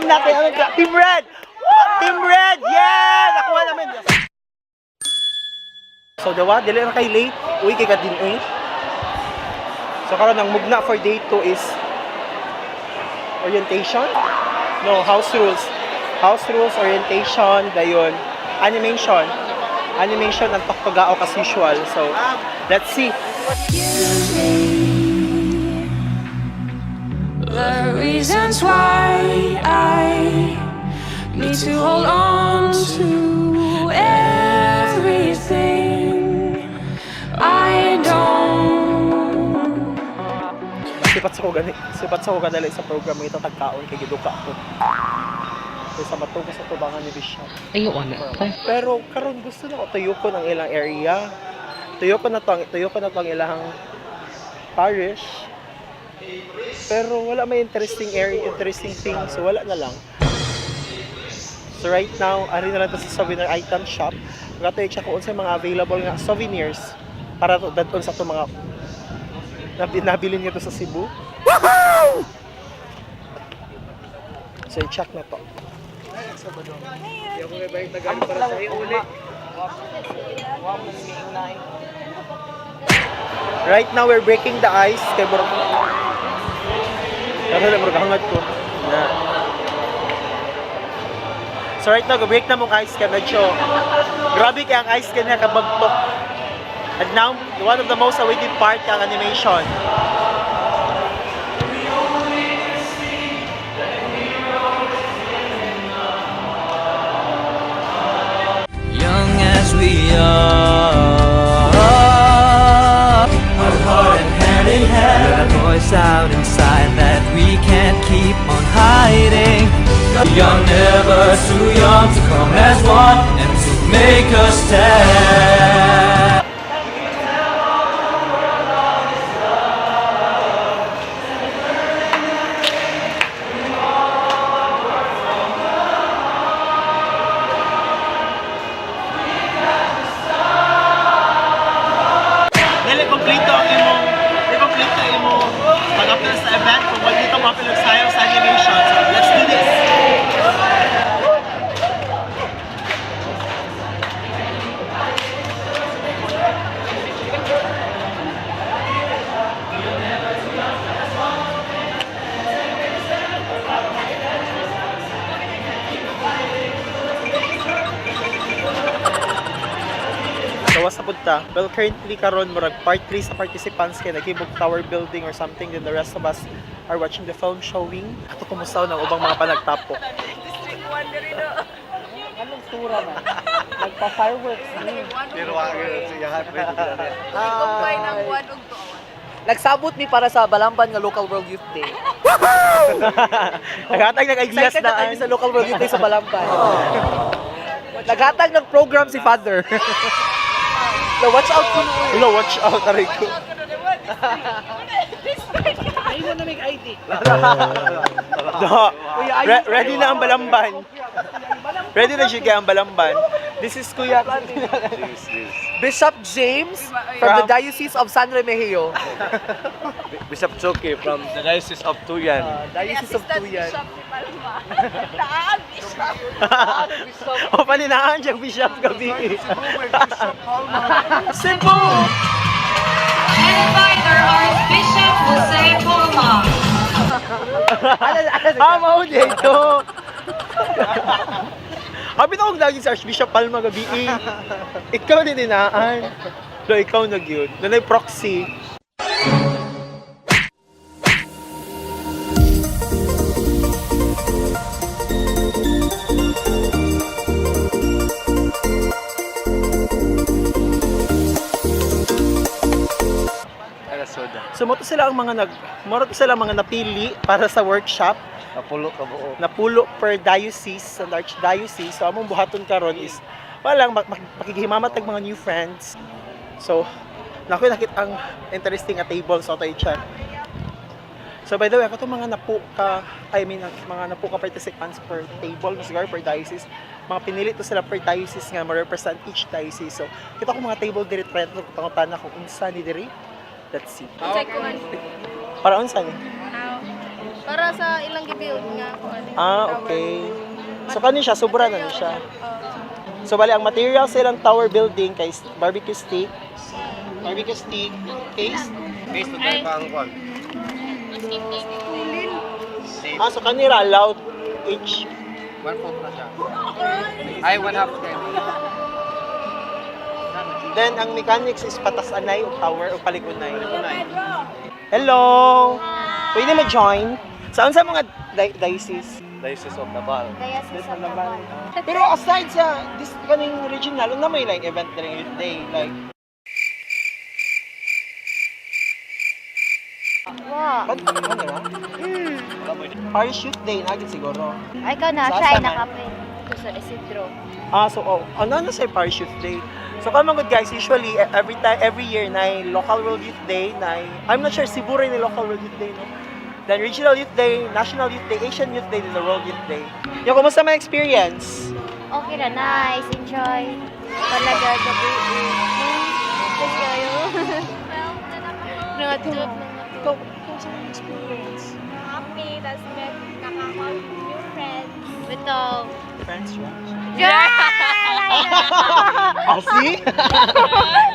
Team natin? Anong team Red! Woo! Team Red! Yeah! Nakuha namin. So dawa, dili na kay late. Uy, kay ka din eh. So karon ang mugna for day 2 is orientation. No, house rules. House rules, orientation, dayon, animation. Animation ang toktogao as usual. So, let's see. The reasons why I need to hold on to everything I don't. Sipat sa ko gani, sipat sa ko kadali sa program ito tagkaon kay giduka ko. Kay sa matugo sa tubangan ni Bishop. Ayaw na. Pero karon gusto na ko tuyokon ang ilang area. Tuyokon na to ang ilang parish. Pero wala may interesting area, interesting thing, so wala na lang. So right now, ari na lang to sa souvenir item shop. Gato i-check kung unsay mga available nga souvenirs para to dadon sa to mga nabilin niyo to sa Cebu. So i-check na to. Right now, we're breaking the ice. Kay Murag... Pero na, murag hangat ko. Na. So right now, go-break na mong ice kay medyo... Grabe kay ang ice kanya kabagtok. And now, one of the most awaited part ang animation. Young as we are, heart heart and hand in hand. Got a voice out inside that we can't keep on hiding. We are never too young to come as one and to make a stand. Dili kompleto ang imong dili kompleto ang imong pag-appeal sa event kung wala ka ma-appeal og sayaw sa animation. So let's do this. Gawas na punta. Well, currently karon murag part 3 sa participants kay naghimog tower building or something, then the rest of us are watching the film showing. Ato kumusta ng ubang mga panagtapok. District 1 na rin. Anong tura man? Nagpa-fireworks ni. Combine ang 1 ug 2. Nagsabot mi para sa Balamban nga Local World Youth Day. Naghatag ng ideas Excited na na kami sa Local World Youth Day sa Balamban. Naghatag ng program si Father. No, watch out ko. Hello, watch out aray ko. Ay mo na may ID. Do. Ready na ang Balamban. Ready na siya kay ang Balamban. This is Kuya. Bishop James from the Diocese of San Remigio. Bishop Choki from the Diocese of Tuyan. Diocese of Assistant Tuyan. Bishop ni Palma. Naan Bishop. O paninaan siya Bishop gabi. Cebu! Headed by their Archbishop Jose Palma. Ah, mao dito. Abi na kong lagi si Archbishop Palma gabi. Eh. Ikaw din inaan. Do ikaw na gyud. Nanay proxy. So mo to sila ang mga nag mo to sila ang mga napili para sa workshop. Napulo ka buo. Napulo per diocese sa archdiocese. So among buhaton karon is walang makikihimamat tag mga new friends. So nako nakita ang interesting nga table so tayo check. So by the way, ako itong mga napu ka, I mean, ang mga napu ka participants per table, mas siguro per diocese, mga pinili to sila per diocese nga ma-represent each diocese. So, kita ko mga table diri try to pangutan na kung unsa ni diri. Let's see. Check ko man. Para unsa ni? How? Para sa ilang gi-build nga kuan. Ah, okay. So kani siya, sobra na ni siya. Oh. So bali ang material sa ilang tower building kay barbecue stick. Barbecue stick case. Based on tayo pang kwan. Ah, so kanira allowed each. One fourth na siya. Ay, one half ten. Then ang mechanics is patas-anay o tower o paligunay. Hello. Pwede mo join? Saan sa mga diocese? Diocese of Naval. Diocese of Laval. Pero aside sa this kaning regional, ano may like event during Youth Day like Wa. Kan ano ra? Parish Youth Day na gid siguro. Ay ka na, Sa siya ay asa man? nakapin. Ito sa Isidro. Ah, so oh, ano na say Parish Youth Day? So come on, good guys, usually every time every year na local World Youth Day na I'm not sure Cebu rin ni local World Youth Day, no. Then Regional Youth Day, National Youth Day, Asian Youth Day, then the World Youth Day. Yo, kumusta may experience? Okay ra, nice. Enjoy. Talaga, gabi. Tapos kayo. Natulog na. Ikaw, kumusta may experience? Happy, tapos met, nakaka new friends. Bitaw. Friends, right? Yeah! Oh, see?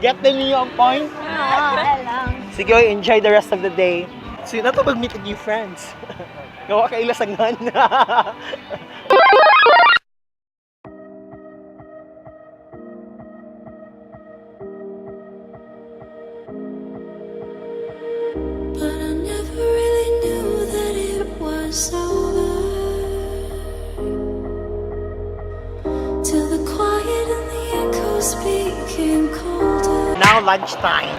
Get the new ang point? Oo, lang. Sige, oy, enjoy the rest of the day. So, yun na to mag-meet with new friends. Gawa ka ilasangan. But I never really knew that it was over till the quiet and the echoes became colder. Now, lunchtime.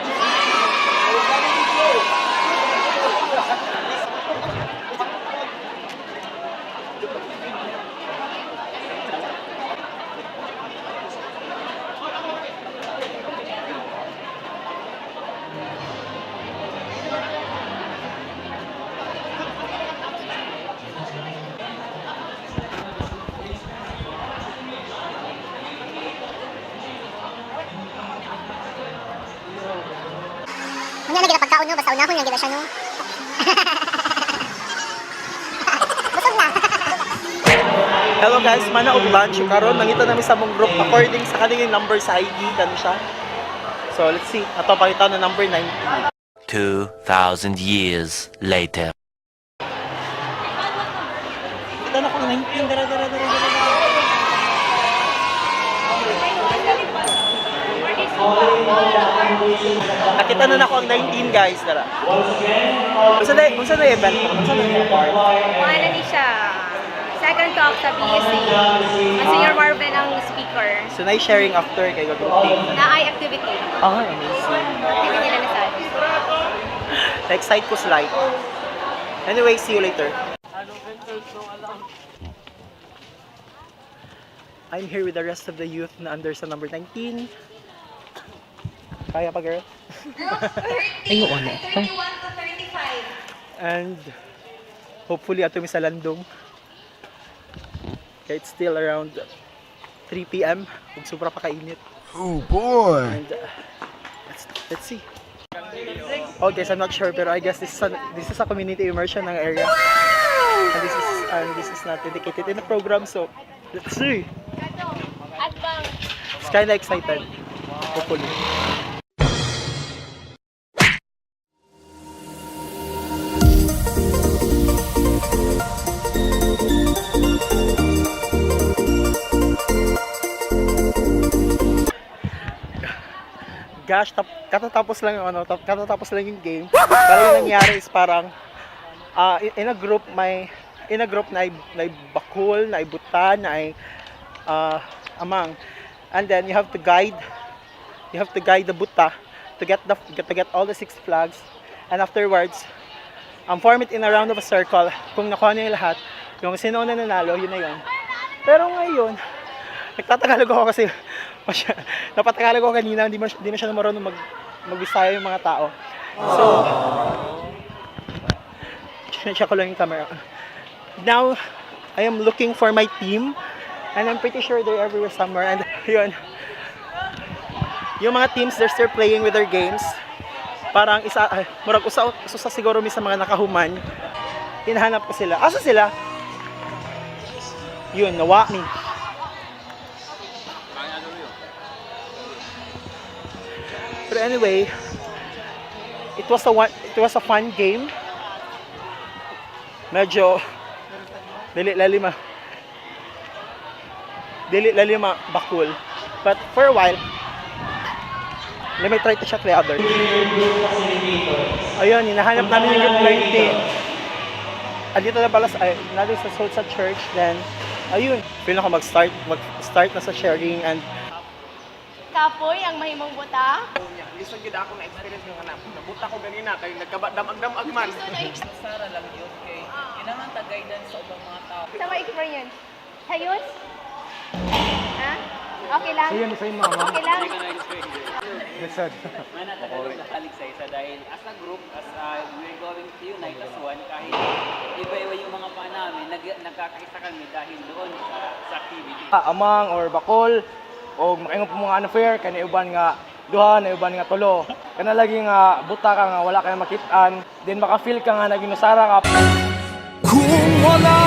Unya na gid pagkaon no, basta unahon lang gid siya no. Busog na. Hello guys, mana og lunch karon nangita nami sa mong group according sa kaning number sa ID kani siya. So let's see, ato pakita na number 19. 2,000 years later. Kita na ko 19 dara dara dara dara. Dara. Nakita na nako ang 19 guys dara. Unsa na event? Unsa na yung part? Ano ni siya? Second talk sa BSC. Ang Senior Marvin ang speaker. So na sharing after kay grouping. Na ay activity. Ah, amazing. Activity na nasa. Na-excite ko slight. Anyway, see you later. I'm here with the rest of the youth na under sa number 19. Kaya pa, girl? Ayun, na. And hopefully ato mi sa landong. Kaya it's still around 3 p.m. Ug sobra pa kainit. Oh boy. And let's see. Oh guys, I'm not sure pero I guess this is a community immersion ng area. And this is not indicated in the program, so let's see. It's kinda excited. Hopefully. Gosh, katatapos lang yung ano, katatapos lang yung game. Pero yung nangyari is parang in a group may in a group na na bakul, na buta, na amang. And then you have to guide the buta to get all the six flags. And afterwards, form it in a round of a circle. Kung nakuha niyo yung lahat, yung sino na nanalo, yun na yun. Pero ngayon, nagtatagalog ako kasi napatagalog ako kanina, hindi masyado marunong magbisaya yung mga tao. So, check ko lang yung camera. Now, I am looking for my team and I'm pretty sure they're everywhere somewhere. And yun, yung mga teams, they're still playing with their games. Parang isa, ay, murag usa, usa siguro mi sa mga nakahuman. Hinahanap ko sila. Asa sila? Yun, nawa mi. But anyway, it was a fun game. Medyo dili lalima. Dili lalima bakul. But for a while, let me try to check the other. Ayun, hinahanap namin yung group 19. Andito na pala sa, ay, nandito sa church, then, ayun, feel ako mag-start na sa sharing and Kapoy ang mahimong buta. Lisod gyud ako na experience nga na nabuta ko ganina kay nagkabadamag-damag man. Sara lang yun kay kinahanglan ta guidance sa ubang mga tao. Sa mga experience. Sayos? Ha? Okay lang? Sayo mama. Okay lang? Lisod. Mana tagalog nakalig sa isa dahil as a group, as a, we're going to unite as one kahit iba-iba yung mga paa namin, nagkakaisa kami dahil doon sa activity. Amang or bakol o makaingon po mga unfair kay uban nga duha na uban nga tulo. Kana lagi nga buta ka nga wala kay makit-an, then maka-feel ka nga naginusara ka. Kung wala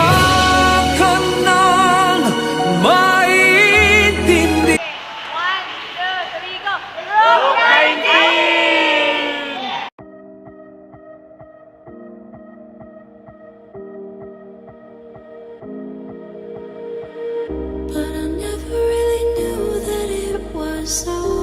ka nang maintindi One, two, three, go! Group 19! But I never really knew that it was over.